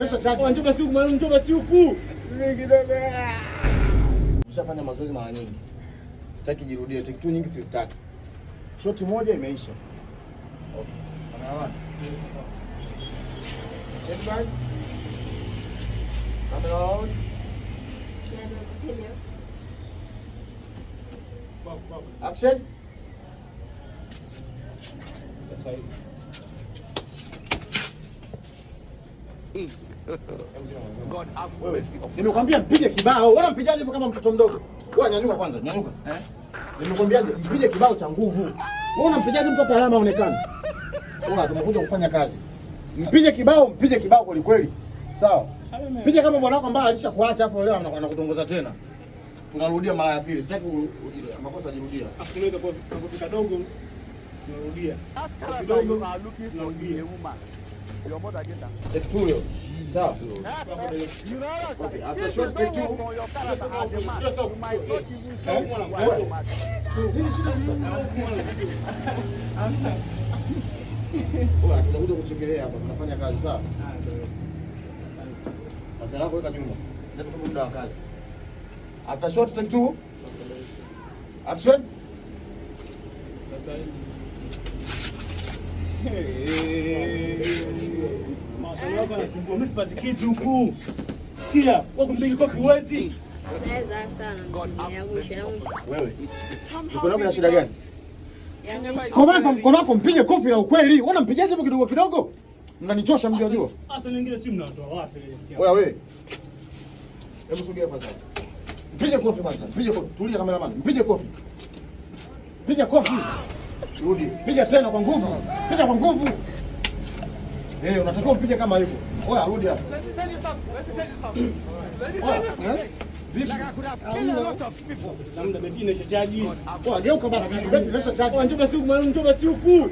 Njoo basi huku, njoo basi huku. Umeshafanya mazoezi mara nyingi. Sitaki jirudie, take two nyingi sizitaki. Shoti moja imeisha. Okay. Kamera one. Stand by. Camera on. Action. Sasa hizi. Wewe, nimekwambia mpige kibao. Wewe unampigaje hivyo kama mtoto mdogo? Wewe nyanyuka kwanza, nyanyuka. Eh? Nimekwambiaje mpige kibao cha nguvu. Wewe unampigaje mtu hata alama haonekani? Wewe tumekuja kufanya kazi. Mpige kibao kweli kweli. Sawa? Piga kama bwana wako ambaye alishakuacha hapo leo anakutongoza tena. Tunarudia mara ya pili. Sitaki makosa yajirudia. Afu kwa kwa kadogo tunarudia. Kidogo tunarudia. Take two hiyo. Sawa? Okay, after shot take two. Wewe. Nini shida sasa? Wewe tutakuja kuchekelea hapa, tunafanya kazi sawa? Sasa lako weka nyuma. Sasa tupo muda wa kazi. After shot take two. Action. Sasa hizi. Maswali yako yanasumbua. Mimi sipati kitu huku. Sikia, wewe kumpiga kofi huwezi. Naweza sana. Ya mwisho, ya mwisho. Wewe. Mkono wako ina shida gani? Ya mwisho. Komaza mkono wako mpige kofi la ukweli. Wewe unampigaje hivyo kidogo kidogo? Mnanichosha mjua jua. Sasa nyingine si mnawatoa wapi? Wewe wewe. Hebu sogea kwanza. Mpige kofi kwanza. Mpige kofi. Tulia cameraman. Mpige kofi. Piga kofi. Rudi. Piga tena kwa nguvu. Piga kwa nguvu. Eh, unatakiwa mpige kama hivyo. Oya, rudi hapa. Oya, eh? Vipi? Namna beti inaisha chaji. Oya, geuka basi. Beti inaisha chaji. Njoo basi huku, njoo basi huku.